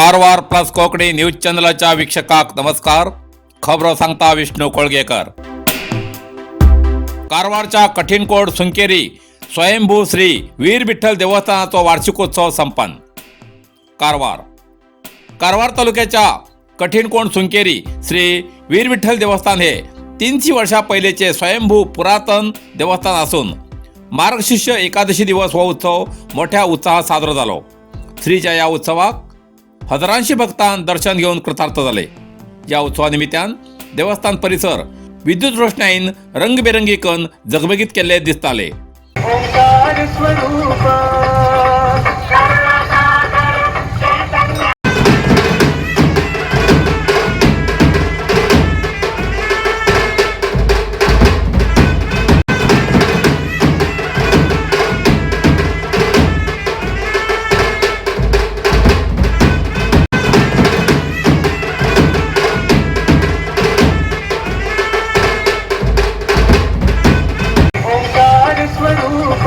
Karwar plus Konkani news चॅनलाच्या वीक्षकाक नमस्कार. खबरो सांगता विष्णू कोळगेकर. कारवारच्या कठीणकोड सुंकेरी स्वयंभू श्री वीर विठ्ठल देवस्थानाचो वार्षिकोत्सव संपन्न. कारवार कारवार तालुक्याच्या कठीणकोण सुंकेरी श्री वीर विठ्ठल देवस्थान हे 300 वर्षां पयलींचे स्वयंभू पुरातन देवस्थान असून मार्गशीर्ष एकादशी दिवस हो उत्सव मोठ्या उत्साहात साजरो जालो. श्रीच्या या उत्सवाक हजारांशी भक्तां दर्शन घेवन कृतार्थ जाले. या उत्सवा निमित्तान देवस्थान परिसर विद्युत रोषणाईन रंगबेरंगी कन जगमगीत केल्ले दिसताले. ओंकार स्वरूप. ओंकार स्वरूप.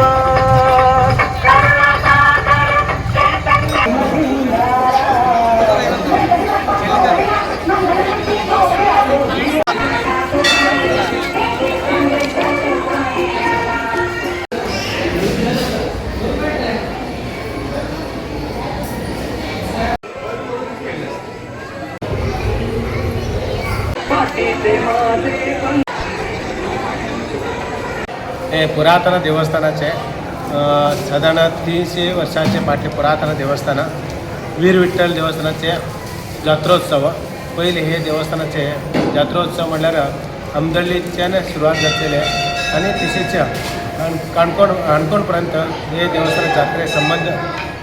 हे पुरातन देवस्थानाचे साधारण 300 वर्षाचे फाटले पुरातन देवस्थान वीर विठ्ठल देवस्थानाचे जात्रोत्सव. पयले हे देवस्थानाचे जात्रोत्सव म्हणल्यार आमदळ्ळीच्यान सुरवात जातले आनी तशेंच काणकोण काणकोण पर्यंत हे देवस्थान जात्रे संबंद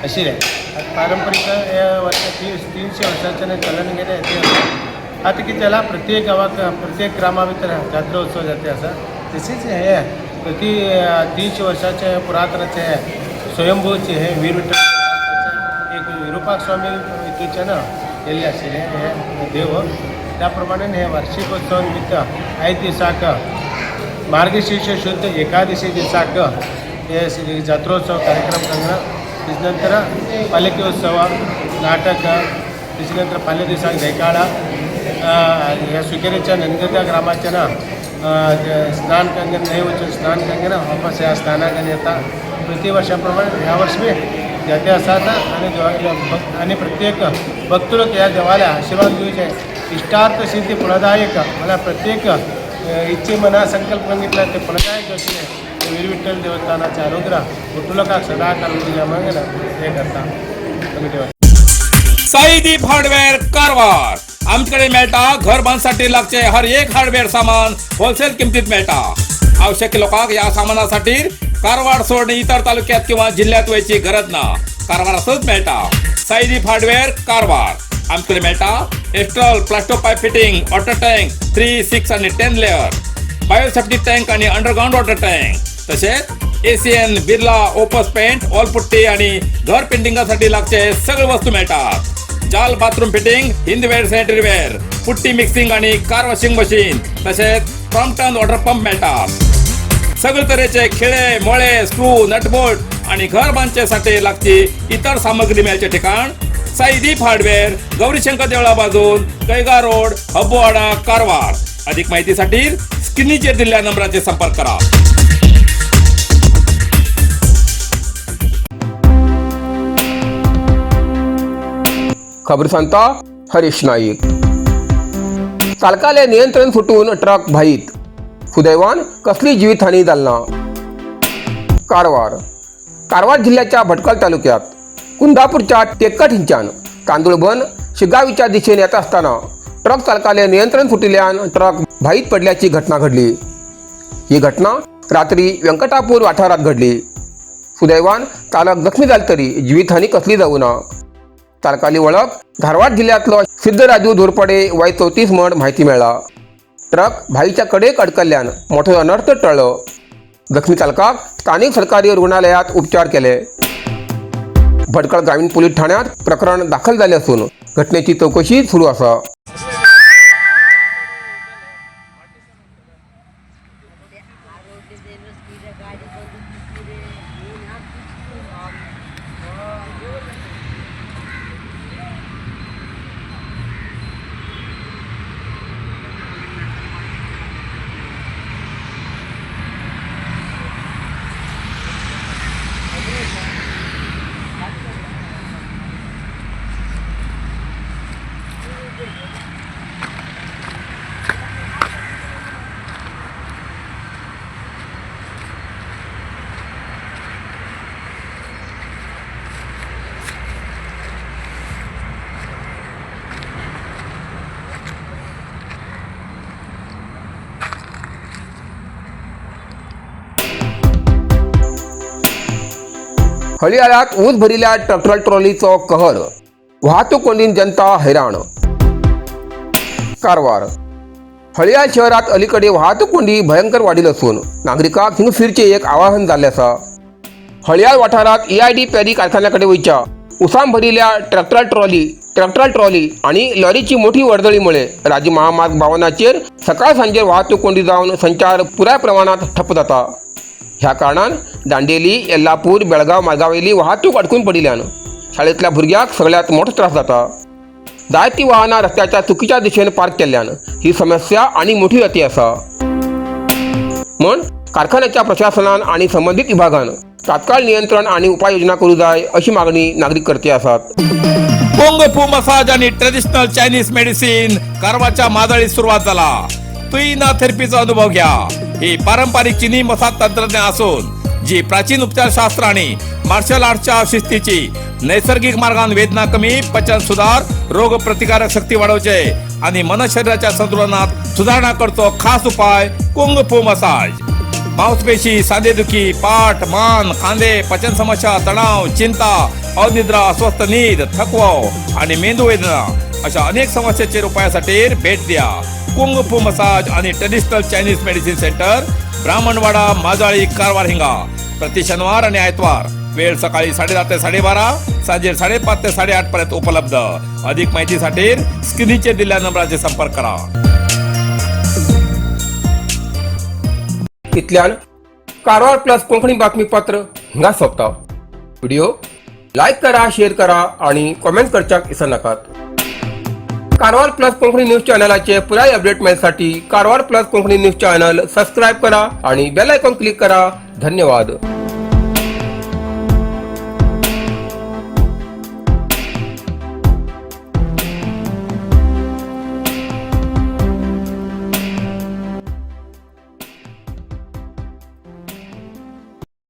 आशिल्ले. आतां पारंपरीक हे वर्ष 300 वर्सांच्यान चलन गेले ते. आतां कितें जाला, प्रत्येक गांवाक प्रत्येक ग्रामा भितर जात्रोत्सव जाते आसा. तशेंच हे प्रति 300 वर्साचे पुरातनाचे स्वयंभूचे हे वीर विठ्ठल एक विरुपाक स्वामी हितूच्यान केल्ले आशिल्ले हे देव. त्या प्रमाणे हे वार्षिकोत्सव निमित्त आयज दिसाक मार्गशीर्ष शुद्ध एकादशी दिसाक हे जात्रोत्सव कार्यक्रम करणार. तेज नंतर पालखी उत्सव नाटक, तेज नंतर फाल्यां दिसाक ढेकाळा ह्या सुकेरीच्या नंदगद्या ग्रामाच्या ना स्नान कंगन न्हंय वचून स्नान कंगन वापस ह्या स्नानाक येता. प्रति वर्षा प्रमाणे ह्या वर्ष बी जाते आसात आनी आनी प्रत्येक भक्त लोक ह्या देवाल्या आशिर्वाद घेवचे. इष्टार्थ सिद्धी फलदायक म्हळ्यार प्रत्येक इच्छे मना संकल्प घेतला ते फलदायक अशें वीर विठ्ठल देवस्थानाचे अनुग्रह लोकांक सदा काल म्हणून हे करता कमिटी. साईदीप हार्डवेअर कारवार. आमच्याकडे मेळटा घर बांधसाठी लागचे हर एक हार्डवेअर सामान होलसेल किमतीत मेळटा. आवश्यक लोकांक या सामानासाठी कारवार सोडून इतर तालुक्यात किंवा जिल्ह्यात वयची गरज ना, कारवारातच मेळटा. साईदीप हार्डवेअर कारवार. आमच्याकडे मेळटा Astral Plasto pipe fitting, water tank 3, 6 आणि 10 लेअर, बायोसेफ्टी टँक आणि अंडरग्राऊंड वॉटर टँक, तसेच एसीएन बिर्ला ओपस पेंट, वॉलपुट्टी आणि घर पेंटिंगासाठी लागचे सगळे वस्तू मिळतात. जाल bathroom fitting, Hindware sanitary ware, putty mixing आणि कार वॉशिंग मशीन, तसेच क्रॉम्प्टन वॉटर पंप मिळतात. सगळे तऱ्हेचे खिळे मोळे स्क्रू नटबोल्ट आणि घर बांधच्यासाठी लागची इतर सामग्री मिळायचे ठिकाण साईदीप हार्डवेअर, गौरीशंकर देवळा बाजून, कैगा रोड, हब्बोवाडा, कारवार. अधिक माहितीसाठी स्क्रीनचेर दिलेल्या नंबराचे संपर्क करा. खबर सांगता हरीश नाईक. चालकाले नियंत्रण सुटून ट्रक भाईत, सुदैवान कसली जीवितहानी जाली ना. कारवार कारवार जिल्ह्याच्या भटकल तालुक्यात कुंदापूरच्या टेक्कट हिंच्यान तांदूळबन शिगावीच्या दिशेने येत असताना ट्रक चालकाले नियंत्रण सुटिल्ल्यान ट्रक भाईत पडल्याची घटना घडली. ही घटना रात्री व्यंकटापूर वाठारात घडली. सुदैवान चालक जखमी जाले तरी जीवितहानी कसली जाऊ ना. चालकाली वळख धारवाड जिल्ह्यातलो सिद्धराजू धुरपडे वय 34 म्हण माहिती मेळ्ळा. ट्रक भाईच्या कडेक अडकल्ल्यान मोठो अनर्थ टळ्ळो. जखमी चालकाक स्थानिक सरकारी रुग्णालयात उपचार केले. भटकळ ग्रामीण पोलीस ठाण्यात प्रकरण दाखल झाले असून घटनेची चौकशी सुरू आसा. हळियाळात ऊस भरिल्ल्या ट्रॅक्टर ट्रॉलीचो कहर, वाहतूक कोंडीन जनता हैराण. कारवार हळियाळ शहरात अलीकडे वाहतूक कोंडी भयंकर वाढील असून नागरिकांक हिंग फिरचे एक आवाहन जाल्लें आसा. हळियाळ वाठारात EID Parry कारखान्याकडे वयच्या उसान भरिल्ल्या ट्रॅक्टर ट्रॉली आणि लॉरीची मोठी वर्दळीमुळे राज्य महामार्ग 52चेर सकाळ सांजेर वाहतूक कोंडी जावन संचार पुराय प्रमाणात ठप्प जाता. ह्या कारणान दांडेली, येल्लापूर, बेळगाव मार्गावयली वाहतूक अडकून पडिल्ल्यान शाळेंतल्या भुरग्यांक सगळ्यात मोठो त्रास जाता. जायतीं वाहनां रस्त्याच्या चुकीच्या दिशेन पार्क केल्ल्यान ही समस्या आनी मोठी जाती आसा. म्हण कारखान्याच्या प्रशासनान आणि संबंधित विभागान तात्काळ नियंत्रण आणि उपाययोजना करू जाय, अशी मागणी नागरीक करते आसात. कुंग फू मसाज आणि ट्रेडिशनल चायनीज मेडिसिन कारवारच्या मादळीत सुरुवात झाला. तुईना थेरपीचा अनुभव घ्या. ही पारंपरिक चिनी मसाज तंत्रज्ञान असून जी प्राचीन उपचारशास्त्र आणि मार्शल आर्टच्या शिस्तीची नैसर्गिक मार्गान वेदना कमी, पचन सुधार, रोग प्रतिकारक शक्ती वाढवचे आणि मन शरीराच्या संतुलनात सुधारणा करतो. खास उपाय कुंग फू मसाज. मांसपेशी, सांधेदुखी, पाठ, मान, खांदे, पचन समस्या, तणाव, चिंता, अनिद्रा, अस्वस्थ नीद, थकवा आणि मेंदू वेदना अशा अनेक समस्यांचे उपायासाठी भेट द्या कुंग फू मसाज आणि traditional Chinese medicine centre, Brahmanwada, Majali, Karwar हिंगा. प्रति शनिवार आणि आयतवार वेळ सकाळी 10:30 ते 12:30, सांजे 5:30 ते 8:30 पर्यंत उपलब्ध. अधिक माहितीसाठी स्क्रीनचे दिलेल्या नंबराचे संपर्क करा. इतल्यान कारवार प्लस कोंकणी बातमीपत्र हिंगा सोंपता. व्हिडिओ लायक करा, शेअर करा आणि कॉमेंट करच्याक विसरनाकात. कारवार प्लस कोंकणी न्यूज चॅनलाचे पुराय अपडेट मेळसाठी Karwar plus Konkani news channel subscribe करा आणि बेल आयकॉन क्लिक करा. धन्यवाद.